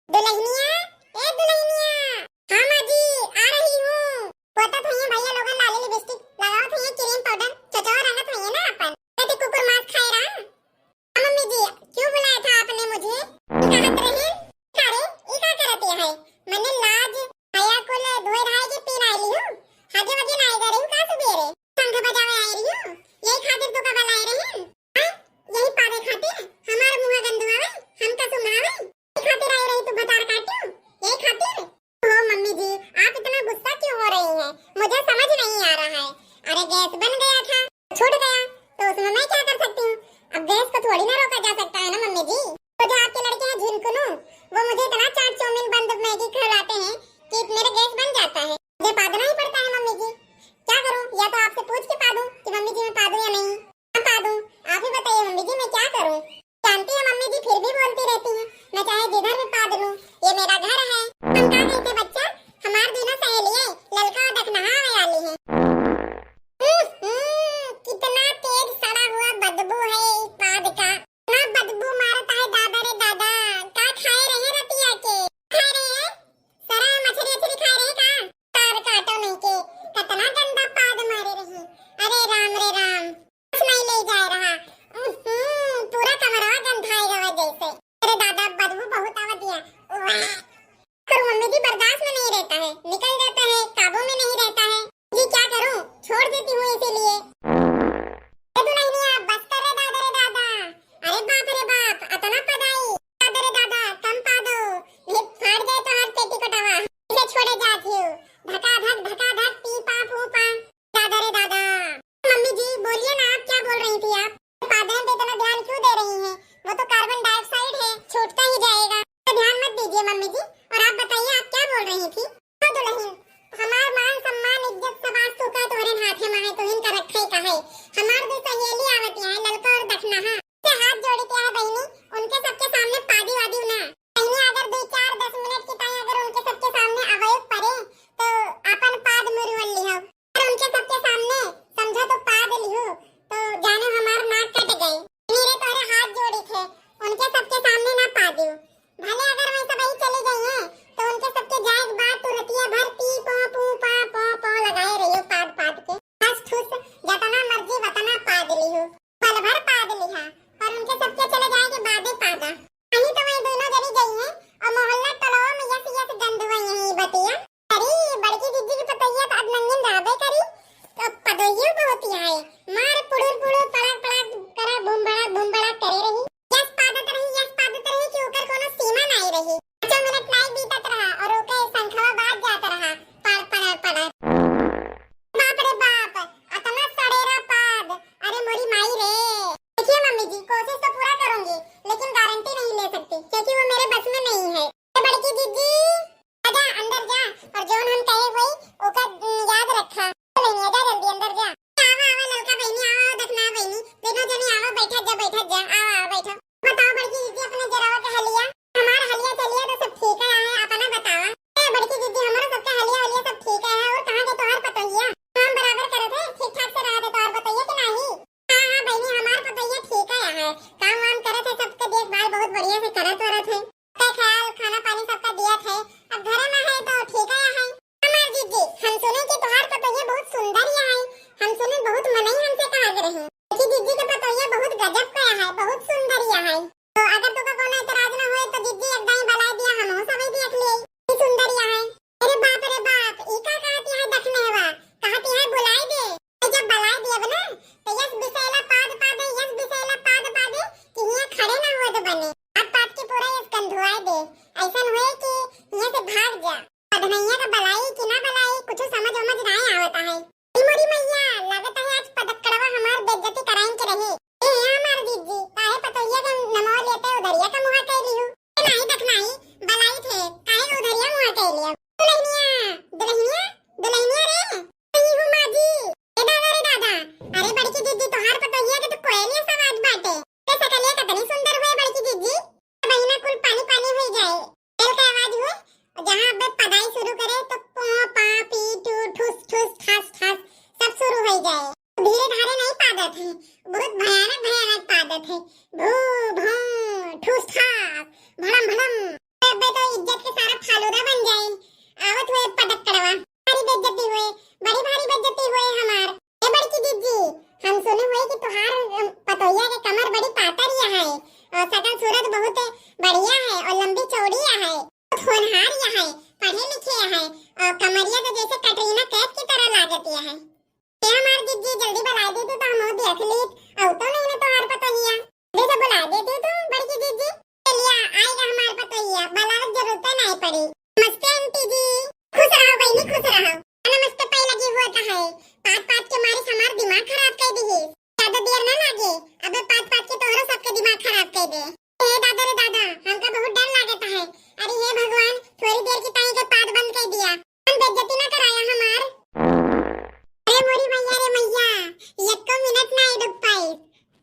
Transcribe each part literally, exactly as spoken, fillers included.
दुलहिनिया, ए दुलहिनिया। हाँ माँ जी, आ रही हूँ। पोतत हुइहैं भइया लोगन लाली लिपस्टिक, लगावत हुइहैं क्रीम पाउडर, चोचवा रंगत हुइहैं ना आपन। कति कुकुर मांस खाए राम। हाँ मम्मी जी, क्यों बुलाया था आपने मुझे? कहत रही, अरे, ई का करत है? मने लाज, हया कुल धोए धाए के पीन आइली हूँ। हागे वगे नाई गए रही हूँ का सुबेरे? शंख बजावे आई रही हूँ। यही खातिर तो का बुलाए रही। हाँ? यही पावे खातिर? हमार मुँह गंधवावे, हमका सुंघावे? यही खातिर आई रही तू भतार काटू? यही खातिर? ओ मम्मी जी, आप इतना गुस्सा क्यों हो रही हैं? मुझे समझ नहीं आ रहा है। अरे गैस बन गया था, छूट गया, तो उसमें मैं क्या कर सकती हूँ? अब गैस को थोड़ी ना रोका जा सकता है ना मम्मी जी। तो जो आपके लड़के हैं झिनकुनू, वो मुझे इतना चाट चाउमीन बंद मैगी खिलाते हैं कि मेरा गैस बन जाता है। मुझे पादना ही पड़ता है मम्मी जी। क्या करूँ, या तो आपसे पूछ के पादूँ कि मम्मी जी मैं पादूँ या नहीं। ना पादूँ, आप ही बताइए मम्मी जी मैं क्या करूँ? जानती है मम्मी जी फिर भी बोलती रहती हैं, मैं चाहे जिधर भी पाद लूँ, ये मेरा घर है। हम का कहते बच्चा, हमार दोनों सहेलियाँ ललका और दखनहा आवे वाली हैं। हम्म, हम्म, कितना तेज सड़ा हुआ बदबू है इस पाद का। इतना बदबू मारता है दादा रे दादा, का खाए रहे रतिया के? खाए रहे? सड़ा मछली अछली खाए रहे का? तार काटो नहीं के, कितना गंदा पाद मारे रही। अरे राम रे राम, कुछ नहीं ले जा रहा। उहुं, पूरा कमरा गंधाए गवा जैसे। अरे दादा, बदबू बहुत आवत है। उआ। करूँ मम्मी जी, बर्दाश्त में नहीं रहता है, निकल जाता है, काबू में नहीं रहता है। जी क्या करूँ, छोड़ देती हूँ इसीलिए। ए दुलहिनिया, बस कर रे दादा रे दादा। अरे बाप रे बाप, अतना पदाई। दादा रे दादा, कम पादो। नहीं फाड़ जाए तो हाथ पेटी कटावा। इसे छोड़े जात हूँ। धका धक, धका धक, पी पा पू पा। दादा रे दादा। मम्मी जी, बोलिए ना, आप क्या बोल रही थी आप? पादन पे इतना ध्यान क्यों दे रही हैं? वो तो कार्बन डाइऑक्साइड है, छूटता ही जाएगा। तो ध्यान मत दीजिए मम्मी जी। और आप बताइए, आप क्या बोल रही थी? तो दुलहिन, हमार मान सम्मान इज्जत सब आज तू का तोहरे हाथे में है, तुहिन का रखे का है। हमार दो सहेली आवत है, ललका और दखनहा। से हाथ जोड़ी के है बहिनी, उनके सबके सामने पादी वादी ना। बहिनी अगर दो चार दस मिनट की ताई अगर उनके सबके सामने अवयोग पड़े, तो अपन पाद मुरुवल लिहो। अगर उनके सबके सामने समझो तो पाद लिहो, तो जाने हमार नाक कट गई। मेरे तोहरे हाथ जोड़ी थे, उनके सबके सामने ना पादियो। भले अगर वैसे वही चली गई हैं, तो उनके सबके जाए के बाद तुरतिया भर पी पो पू पा पो पो लगाए रहियो पाद पाद के। बस ठुस, जतना मर्जी वतना पाद लिहो। पल भर पाद लिहा, पर उनके सबके चले जाए के बादे पादा। नहीं तो वही दोनों जनी गई हैं और मोहल्ला टोलवा में यस यस गंध हुई यही बतिया। अरे, बड़की दीदी की पतोहिया तो अब नंगिन रहबे करी, तो पतोहियो बहुत ही आए। मार पुड़ुर पुड़ुर, पड़ाक पड़ाक करा, बूम बड़ाक बूम बड़ाक करे रही। यस पादत रही, यस पादत रही कि ओकर कोनो सीमा नाई रही। पाँचों मिनट नाई बीतत रहा और ओके शंखवा बाज जात रहा, पड़, पड़, पड़। बाप रे बाप, अतना सड़ेरा पाद, अरे मोरी माई रे। देखिए मम्मी जी, कोशिश तो पूरा करूंगी, लेकिन गारंटी नहीं ले सकती, क्योंकि वो मेरे बस में नहीं है। ए बड़की दीदी, आजा, अंदर जा, और जौन हम कहे वही, ओका, उम, याद रखा। बहिनी, आजा जल्दी अंदर जा। आवा, आवा, ललका बहिनी, आवा, आवा, दखना बहिनी, दोनों जनी आवा, बैठा जा, बैठा जा, आवा, आवा, बैठा। बताओ बड़की दीदी, अपने जरावा के हलिया, हमार हलिया चलिया तो सब ठीक है, है, अपना बतावा। ए बड़की दीदी, हमारा सबके हलिया हलिया सब ठीक है, और कहाँ के तोहार पतोहिया? काम बराबर करत है, ठीक ठाक से रहत है, तोहार पतोहिया के नाही? हाँ, हाँ बहिनी, हमार पतोहिया ठीक है, है, काम वाम करत है, सबके देखभाल बहुत बढ़िया से करत वरत है। सबका ख्याल, खाना पानी सबका दिया थे। अब घरे में है तो ठीक है, है। हमार जीजी, हम सुने कि तोहार पतोहिया बहुत सुंदर या है। हम सुने बहुत मनई हमसे कहा के रही। देखी जीजी के पतोहिया बहुत गजब का है, बहुत सुंदर या है। तो अगर तोका कोनो एतराज ना होए तो जीजी एक दाई बलाए दिया, हम सब देख लिए। ई सुंदर या है। अरे बाप रे बाप, ई का कहत है दखनेवा? कहत है बुलाए दे। जब बलाए दियब ना, तो यस बिसैला पाद पादे, यस बिसैला पाद पादे, कि हियां खड़े ना होत बने। पाद पाद के पूरा यस गंधुआए दे। ऐसन होए कि हियां से भाग जा। पदनैया का बलाई कि ना बलाई, कुछ समझ उमझ ना आवत है। ई मोरी मैया, लागत है आज पदकड़वा हमार बेइज्जती कराइन के रही। ए हमार जीजी, काहे पतोहिया के नमो लेते उधरिया का मुहा कह लिहू? ए नाही दखनाई, बलाई थे, काहे उधरिया मुहा कह लिया? दुलहिनिया, दुलहिनिया, दुलहिनिया रे। नहीं हूँ माँ जी। ए दादा रे दादा, अरे बड़की दीदी तोहार पतोहिया के तो कोयलिया सवाद बाटे। ते सकलिया कितनी सुंदर हुए बड़की दीदी। बहिना कुल पानी पानी हुई जाए। बेल का आवाज हुए, जहाँ अब पदाई शुरू करे तो पो पा पी टू ठुस ठुस ठास ठास सब शुरू हुई जाए। धीरे धारे नहीं पादत है, होनहार या है, पढ़े लिखे या है, और कमरिया तो जैसे कटरीना कैफ की तरह लागत या है। ए हमार जिज्जी, जल्दी बुलाइ देतू तो हमहू देख लीत, अउतो नहीं ना तोहार पतोहिया। जल्दी से बुलाइ देतू तू बड़की जिज्जी। चलिया, आइगा हमार पतोहिया, बुलावे के जरूरत नहीं पड़ी। नमस्ते आंटी जी। खुश रहो बहिनी, खुश रहो। नमस्ते पै लगी हुआ तो है, पाद पाद के मारे हमार दिमाग खराब कर दिहिस। ज्यादा देर ना लागे, अबे पाद पाद के तोहरो सबके दिमाग खराब कर दे। हे दादा रे दादा, हमका बहुत डर लागत है। अरे हे भगवान, थोड़ी देर की ताई के पाद बंद कर दिया। हम बेइज्जती ना कराया हमार। अरे मोरी मैया रे मैया, एको मिनट ना रुक पाई।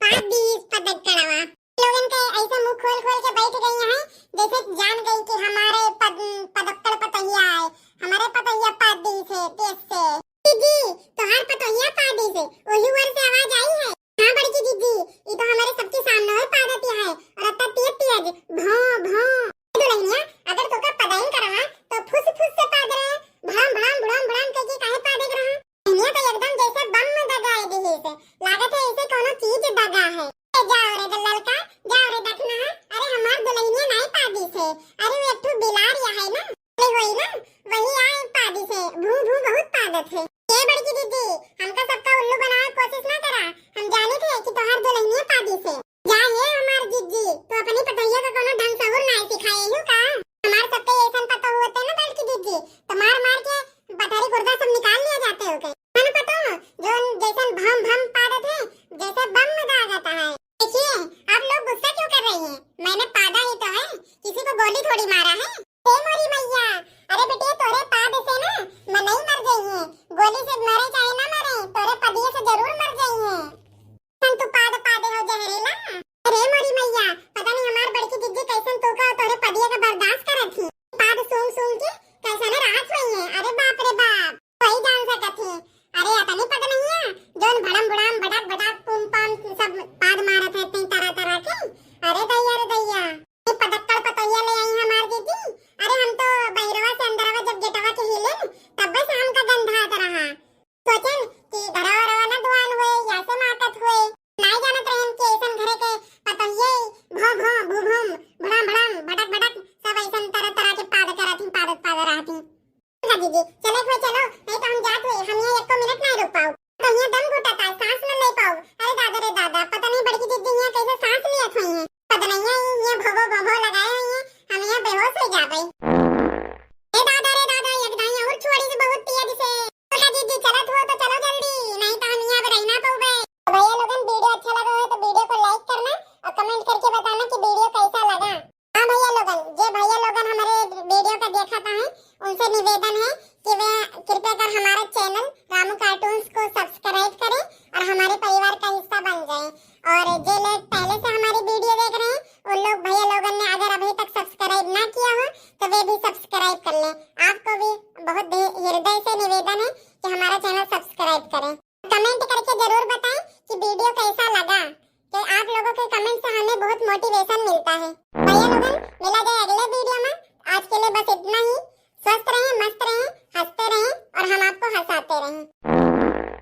पाद दिहिस पदक्कड़वा। लोगन के ऐसे मुंह खोल खोल के बैठ गई हैं, जैसे जान गई कि हमारे पद-, पदक्कड़ पतोहिया आए, हमारे पतोहिया पाद दिहिस तेज से। दीदी, तोहार पतोहिया पाद दिहिस, ओही ओर से आवाज आई है। हाँ बड़की दीदी, ई तो हमारे सबके सामने ही पादत है, और अत्ता तेज तेज, भौं, भौं। दुल्हनिया, अगर तोका पदाइन करवा, तो फुस फुस से पाद रहे, भड़म, भड़म, भड़म, भड़म कह के काहे पादे के रहा? दुल्हनिया तो एकदम जैसे बम में दगाए दिहिस, लागत है ऐसे कोनो चीज दगा है। ए जाओ रे ललका, जाओ रे दखना, अरे हमार दुल्हनिया नहीं पादिस है, अरे वो एक ठो बिलार या है ना, ले होई ना, वही आए पादिस है, भू भू बहुत पादत है। ए बड़की दीदी, हमका सबका उल्लू बनावे कोशिश ना करा, हम जाने थे कि तोहार दुल्हनिया पादिस है। जा हे हमार जिज्जी, तू अपनी पतोहिया का कोनो ढंग सहूर ना सिखाए हो का? हमार सबके ऐसन पतोह होते ना बड़की जिज्जी, तो मार मार के पथरी गुर्दा सब निकाल लिया जाते हो के। मन पतोह, जो जैसन भम भम पादत है, जैसे बम में दागत है। देखिए, आप लोग गुस्सा क्यों कर रही हैं? मैंने पादा ही तो है, किसी को गोली थोड़ी मारा है। हे मोरी मैया, अरे बेटिया, तोरे पाद से ना मनई मर गई है, गोली से मरे चाहे ना मरे, तोरे पदिये से जरूर मर गई है। कैसन तू पाद पादे हो जहरीला? अरे मोरी मैया, पता नहीं हमार बड़की जिज्जी कैसन तू का तोरे पदिया का बर्दाश्त करत थी। पाद सूंघ सूंघ के कैसन राहत हुई है। अरे बाप रे बाप, वही जान सकत थी। अरे अतनी पद नहीं है, जोन भड़म भुड़ाम भटक भटक पुम पाम सब पाद मारत है इतनी तरह तरह के। अरे दैया रे दैया, ये पदक्कड़ पतोहिया ले आई हमार जिज्जी। अरे हम तो बहिरवा से अंदरवा जब गेटवा के हिलेन, तब्बे से हमका गंधात रहा। सोचेन कि घरवा वरवा ना धुआन हुए, या से मातत हुए। नाई जानत रहेन कि ऐसन घरे के पतोहिये भो भो, भू भूम, भड़म भड़म, भटक भटक, सब ऐसन तरह तरह के पाद करत ही, पादत पादत रहत ही। हाँ दीदी, चले हुए चलो, नहीं तो हम जात हुए, हम यहाँ एको मिनट नहीं रुक पाओ। तो यहाँ दम घुटता, सांस न ले पाओ। अरे दादा रे दादा, पता नहीं बड़की जिज्जी यहाँ कैसे सांस लियत हुई हैं। पता नहीं है, यहाँ भोभो भोभो लगाए हुई हैं, हम यहाँ बेहोश हो जाबे। ए दादा रे दादा, एक दाई और छोड़ी से बहुत तेज से। तो दीदी चलत हो तो चलो जल्दी, नहीं तो हम यहाँ पे रह ना पाओगे। तो भैया लोगन, वीडियो अच्छा लगा हो तो वीडियो को like करना और comment करके बताना कि वीडियो कैसा लगा। हाँ भैया लोगन, जे भैया लोगन हमारे वीडियो का देखत हैं, उनसे निवेदन है कि वे कृपया कर हमारा चैनल रामू कार्टून्स को सब्सक्राइब करें और हमारे परिवार का हिस्सा बन जाएं। और जे लोग पहले से हमारी वीडियो देख रहे हैं, उन लोग भैया लोगन ने अगर अभी तक सब्सक्राइब ना किया हो तो वे भी सब्सक्राइब कर लें। आपको भी बहुत दे-, हृदय से निवेदन है कि हमारा चैनल सब्सक्राइब करें। कमेंट करके जरूर बताएं कि वीडियो कैसा लगा, कि आप लोगों के कमेंट से हमें बहुत मोटिवेशन मिलता है। भैया लोगन, मिला जाए अगले वीडियो में। आज के लिए बस इतना ही। स्वस्थ रहें, मस्त रहें, हंसते रहें और हम आपको हंसाते रहें।